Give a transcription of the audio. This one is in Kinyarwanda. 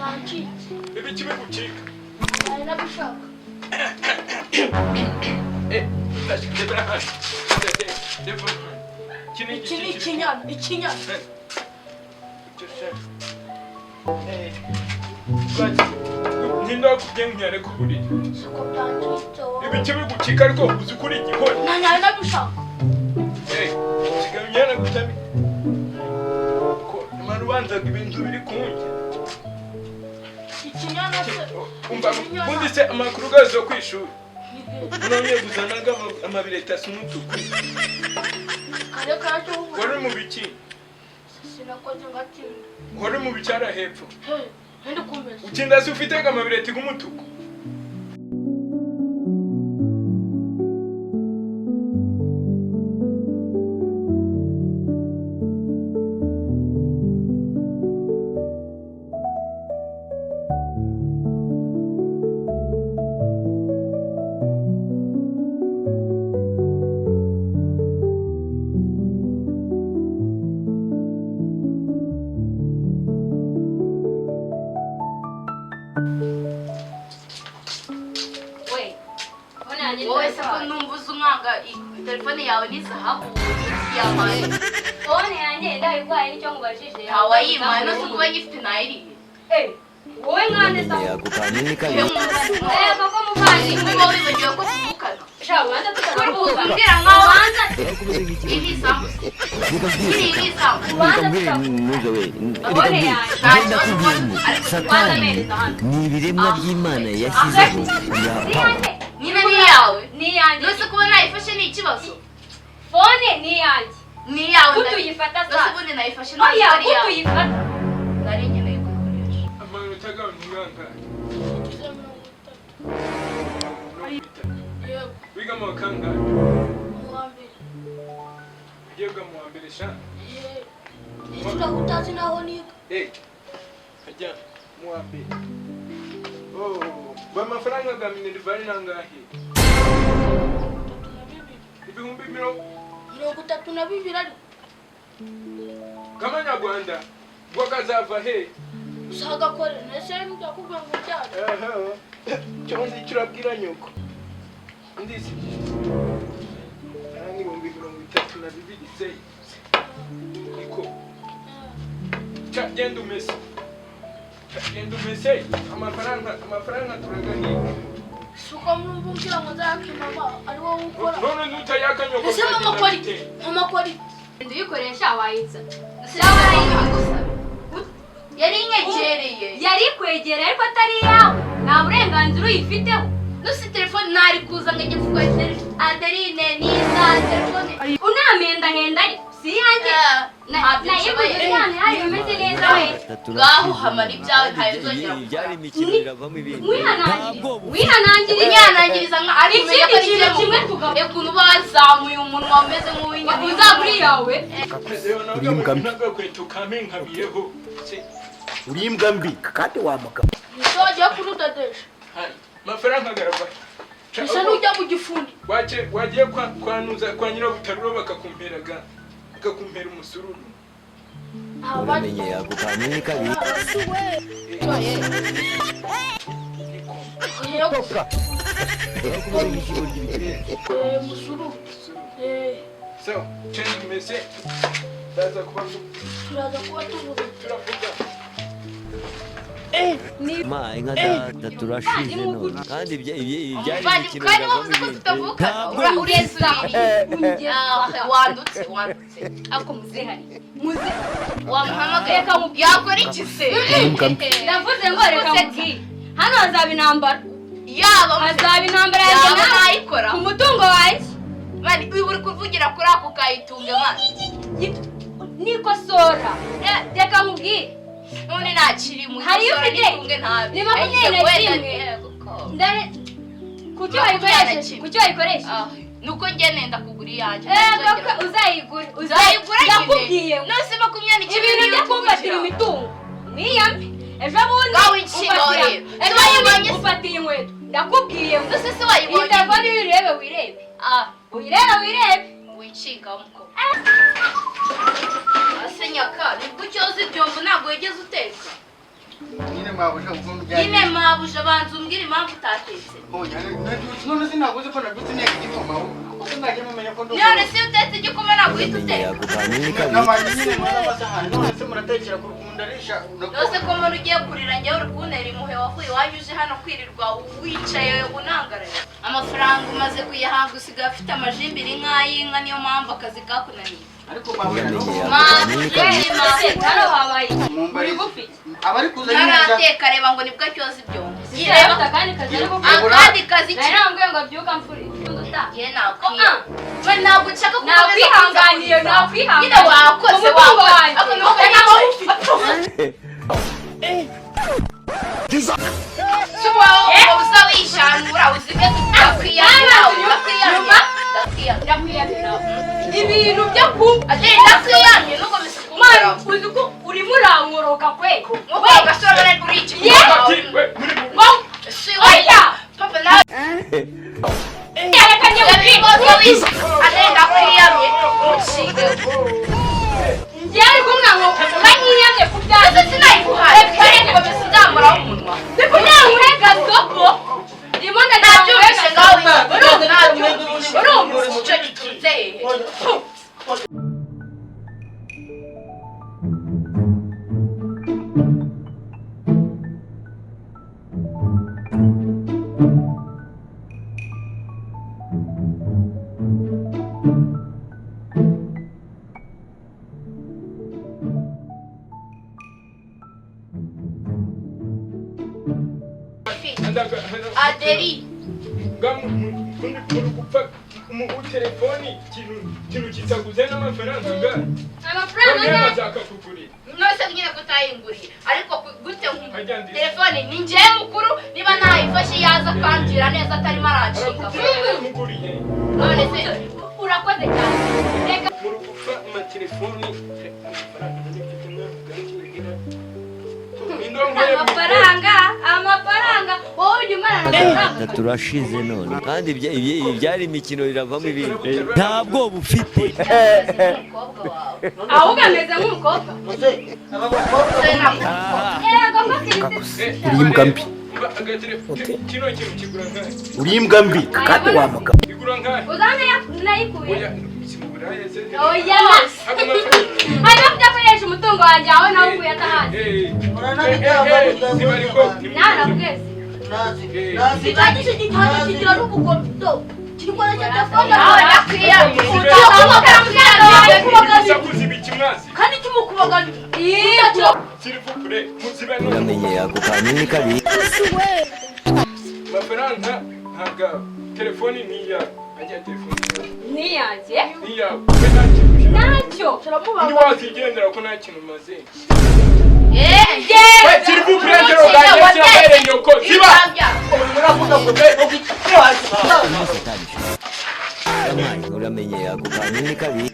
Yancitse. Ibiki bigucika? Nari nabishaka. Eh, ndebera hano. Ndebera. Iki ni Iki ni ikinyana, ikinyana. Ntindakubye nkyare ku buriri. Siko byancitse wowe. Ibiki bigucika ariko uzi kuri igihori. Nari nabishaka. Eh, sigamyana gutami. Ko marubanzaga ibintu biri kunjye. Ikinyana se. Umva, ubundi se amakuru gazo ku ishuri. None guzanaga amabireta umutuku. Kare kaje ubu. Wari mu biki? Sinakoze ngatsinda. Wari mu bicara hepfo. He, ndi kumeza. Utsinda se ufite amabireti g'umutuku. Wowe se ko numva uzi umwanga, telefone yawe ni zahabu yampaye. Phone yanjye ndayiguhaye, nicyo nkubajije. Ntawayimpaye, no si kuba nyifite nayiriye. Eh, wowe mwande sa? Iyo Eh, koko muvandi. Niba wibagiwe ko tuvukana. Sha, ubanza tutanavuka. Mbwira nkaho Ubanza iyi ni isambusa, iyi ni isambusa. Ubanza tutavuka. Phone yanjye. Nta kibazo ubona ariko Ubanza amereza hano. Ni ibiremwa by'Imana yashyizeho ya Ni iyanjye. Nyine ni iyawe. Ni iyanjye. Nose kuba nayifashe ni ikibazo? Phone ni iyanjye. Ni iyawe. Kutuyifata Nose sa. ubundi nayifashe Oya, ntabwo ari iyawe. kutuyifata. Nari nkeneye kuyikoresha. Amanota gawe ni ngangahe? Ngize 30. 30. Yego. Wiga mu wa kangahe? Mu wa mbere. Ugiye mu wa mbere sha? Ye. Ese utazi naho niga? Eh, ajya mu wa mbere. Oh, ba mafaranga ga Minerval nangahe? 32. Ibihumbi mirongo 32 ariko. k'amanyarwanda ngo kazava he? Usagakore, nese ndakubwira ngo ubyare. Aha. Cyo nzi icyo urabwira nyoko. Ndisi. Nani 32 se. Niko. Cha genda umese. Cha genda umese. Amafaranga turagahiga. Suko mwumva umbwira ngo nzayake mama, ari wowe ukora. None nutayaka nyoko. Ese mama akora iki? Mama akora iki? Nduyikoresha wayitsa. Yari inyegereye. Yari kwegera ariko atari iyawe. Nta burenganzira uyifiteho. Nose telefone ntari kuza ngo njye gukoresha Adeline niza telefone. Unamendahenda ariko si iyanjye. Ntabyo Nayiguze nshoboye. cyane hari bimeze neza we. Ngaho hamara ibyawe, ntayo nzongera gukora. Byari imikino biravamo ibindi. Wihanangiriza. Wihanangiriza. Unyanangiriza nka ari kumenya ko Ikindi ari kintu njye kimwe mukuru. tugavuga. Ukuntu uba wazamuye umunwa umeze nk'uw'inyoni. Uzagura iyawe. Urimbwa mbi. Nagakweto kamenkamiyeho. Se, Uri imbwa mbi kandi wa mugabo. Ese wagiye kurudadesha? hai. Mafaranga garava. Cha, Ese nujya mu gifundi? Waje wagiye kwa kwanuza kwa nyirabutaruro bakakumperaga. Bakakumpera umusururu. Uramenye yagukanye kabiri. Niko. Yego. Toka. Eh, musuru. Eh, So, change mese. Ndaza kuba turaza kuba tuvuga. turavuga. Ma inka data turashize none. Kandi byari Umuvandimwe, imikino kandi biravamo wavuze ko ibindi. tutavukana. Ntabwo Uresubiriye. Ah, wandutse, wandutse. Ako muzehari. Muze. Wamuhamagaye. Reka mubwire. Yakora iki se? Ndavuze ngo reka mubwire. Hano hazaba intambara. Yaba Hazaba intambara yanjye yaba nawe. nayikora. Ku mutungo wanjye. Mani, uyu uri kuvugira kuri ako kayitunga mani. Nikosora. Reka nkubwire. None ntakiri mu Hari iyo ikosora ufite? n'itunge ntabi. Ni 21. Ndare kuki wayikoresheje? Kuki wayikoresheje? Ah, nuko njye nenda kugura iyanjye. Eh, koko uzayigura. Uzayigura nyine. Ndakubwiye ngo Nose 21 ibintu niyo byo kumfatira tuvugiraho. imitungo. Mwiyambi. Ejo bundi Ngaho inshinga ufatira- rero. Ejo Wayibonye bundi se? ufatiye inkweto. Ndakubwiye ngo Nose se iyi wayibonye? telefone uyirebe wirebe. Ah, Uyirebe wirebe. winshinga w'umukobwa. Ase nyaka, nibwo ucyoza ibyombo ntabwo wigeze uteka. Nyine mabuja ukuntu byagenze. Nyine mabuja banza umbwire impamvu utatetse. Oya, none sinaguze ko nabyutse nteka igikoma. Kuko mwajya mumenya ko ndi None se utetse igikoma ntabwo uhita uteka? Ako kantu ni kabi. N'abantu nyine mwana amasahani none se muratekera ku mundarisha. Nose ko mbona ugiye kurira njyewe uri kuntera impuhwe wavuye iwanyu uje hano kwirirwa wicaye unangaraye. Amafaranga umaze kuyahabwa usigaye afite amajimbiri nk'ay'inka niyo mpamvu akazi kakunaniye. Ariko mabuja Uramenye ako kantu ni kabi. Hano habaye mumbari bugufi. Abari kuza nyine Ntarateka reba ngo nibwo acyoza ibyombo. Reba akandi kazi ariko Akandi kazi nari namubwiye ngo abyuke amfurire. Njye nakwiye. We ntabwo nshaka gukomeza Nakwihanganiye, nakwihanganiye. Nyine wakoze Umutungo wakoze. wanjye. Ariko nuko nicaye. Si wowe uza wishanura uzige ndakwiyamira ndakwiyamira ndakwiyamira. Ibintu byo ku Ate ndakwiyamye nukomeza Mwana kunkora. uzi ko urimo urankoroka kwe. Nkuko agasura bari kuri iki. Si Oya! Papa nawe Reka njye uza ate ndakwiyamye unshinge. Njye ari kumwankoka uranyiyamye ku byanjye. Ese sinayiguhaye. Reka nzamuraho umunwa. Ndi gasopo. Ndimo Nabyumvise ngaho Urumva? nabyumvise. Urumva? Icyo giturutse hehe? Aderi. Muri gupfa mu telefoni ikintu kitaguze n'amafaranga angana. Amafaranga Bamwe angahe? bazakakugurira. Nose nyine kutayinguriye ariko gute nkumva Ajya ndi. telefone ni njyewe mukuru niba nayifashe yaza akambwira neza atarimo aranshinga. Arakubwira muguriye. None se Urakoze cyane. Reka Muri gupfa amatelefoni amafaranga nari mfite mwaka amafaranga, amafaranga. Wowe ujya umara amafaranga. Turashize none kandi ibyari imikino biravamo ibindi nta bwoba ufite. Umukobwa wawe Ahubwo ameze nk'umukobwa. Muze aba bakobwa se nakukobwa. Yego ko kirisi. Uri imbwa mbi. Kino kintu kigura angahe? Uri imbwa mbi kandi wa mugabo. Igura angahe? Uzane nayikuye. Oya, simugura yese. Oya. Hanyuma kudakoresha umutungo wanjye aho nawe ukuye atahazi. Nawe nakubwese. nazi nazi Bibagisha igihano kigira n'ubugome. Kiri koresha telefone Nawe ndakwiyamye. kandi kimukubagana. Uramenye ako kantu ni kabi. Mafaranga ntabwo telefoni ni iyawe ajya telefoni Niyanjye. ni iyawe we nta kintu ushyira Ntacyo. undi wazigendera ko nta kintu umaze. Eh, We s'il vous plaît, interrogation nyoko ziba. Muravuga ngo Uramenye ako kantu ni kabi.